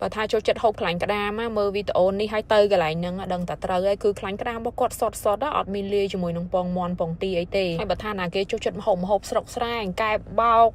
បើថាចូលចិត្តហូបខ្លាញ់ក្តាមណាមើលវីដេអូនេះហើយទៅកន្លែងហ្នឹងដឹងតែត្រូវហើយគឺខ្លាញ់ក្តាមរបស់គាត់សុតសុតអត់មានលាយជាមួយនឹងពងមាន់ពងទាអីទេហើយបើថាណាគេចូលចិត្តម្ហូបម្ហូបស្រុកស្រែអង្កែបបោក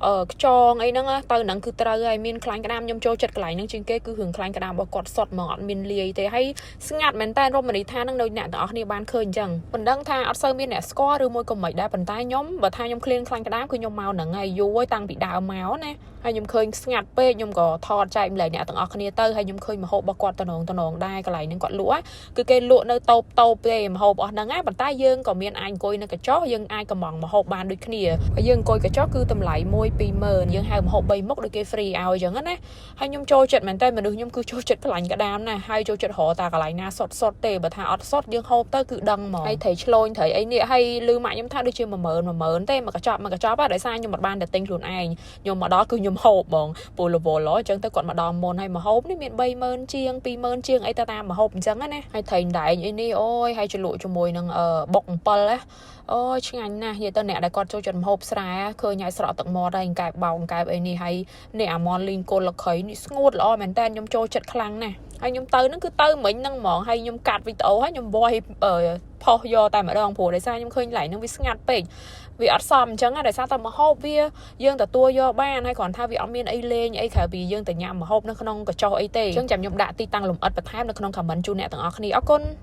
អឺខ្ចងអីហ្នឹងទៅហ្នឹងគឺត្រូវហើយមានខ្លាញ់ក្តាមខ្ញុំចូលចិត្តកន្លែងហ្នឹងជាងគេគឺរឿងខ្លាញ់ក្តាមរបស់គាត់សុតហ្មងអត់មានលាយទេហើយស្ងាត់មែនតើរមណីយដ្ឋានហ្នឹងដូចអ្នកទាំងអស់គ្នាបានឃើញអញ្ចឹងមិនដឹងថាអត់សូវមានអ្នកស្គាល់ឬមួយក៏មិនដែរប៉ុន្តែខ្ញុំបើថាខ្ញុំឃ្លានខ្លាញ់ក្តាមគឺខ្ញុំមកហ្នឹងហើយយូរហើយតាំងពីដើមមកណាហើយខ្ញុំឃើញស្ងាត់ពេកខ្ញុំក៏ថតចែកម្លែកអ្នកទាំងអស់គ្នាទៅហើយខ្ញុំឃើញម្ហូបរបស់គាត់តំណងតំណងដែរកន្លែងហ្នឹងគាត់លក់គឺគេលក់នៅតូបតូបទេម្ហូបអស់ហ្នឹងណាប៉ុន្តែយើងក៏មានអាចអង្គុយនៅកញ្ចុះយើងអាចកំងម្ហូបបានដូចគ្នាហើយយើងអង្គុយកញ្ចុះគឺតម្លៃ1 20000យើងហៅម្ហូប3មុខដូចគេ free ឲ្យអញ្ចឹងណាហើយខ្ញុំចូលចិត្តមែនតើមនុស្សខ្ញុំគឺចូលចិត្តខ្លាញ់ក្តាមណាហើយចូលចិត្តរកតាកន្លែងណាសុតសុតទេបើថាអត់សុតយើងហូបទៅគឺដឹងហ្មងហើយត្រីឆ្លូញត្រីអីនេះហើយលឺម៉ាក់ខ្ញុំថាដូចជា10000 10000ទេមកកញ្ចប់មកកញ្ចប់ដោយសារខ្ញុំអត់បានតែទិញខ្លួនឯងខ្ញុំមកដល់គឺខ្ញុំហូបហ្មងពូលវលអញ្ចឹងទៅគាត់មកដល់មុនហើយមកហូបនេះមាន30000ជាង20000ជាងអីទៅតាមមកហូបអញ្ចឹងណាហើយត្រីដែងអីនេះអូយហើយជ្រលក់ជាមួយនឹងបុកអំពិលណាអូយឆ្ងាញ់ណាស់និយាយទៅអ្នកដែលគាត់ចូលចិត្តម្ហូបស្រែឃើញហើយស្រក់ទឹកមាត់ហើយកែបបោកកែបអីនេះហើយនេះអាមន់លីងគល់លខីនេះស្ងួតល្អមែនតើខ្ញុំចូលចិត្តខ្លាំងណាស់ហើយខ្ញុំទៅហ្នឹងគឺទៅមិញហ្នឹងហ្មងហើយខ្ញុំកាត់វីដេអូហើយខ្ញុំវាយផុសយកតែម្ដងព្រោះដោយសារខ្ញុំឃើញកន្លែងហ្នឹងវាស្ងាត់ពេកវាអត់សមអញ្ចឹងដោយសារតែម្ហូបវាយើងទទួលយកបានហើយគ្រាន់ថាវាអត់មានអីលេងអីក្រៅពីយើងទៅញ៉ាំម្ហូបនៅក្នុងកញ្ចុះអីទេអញ្ចឹងចាំខ្ញុំដាក់ទីតាំងលម្អិតបន្ថែមនៅក្នុង comment ជូនអ្នកទាំងអស់គ្នាអរគុណ។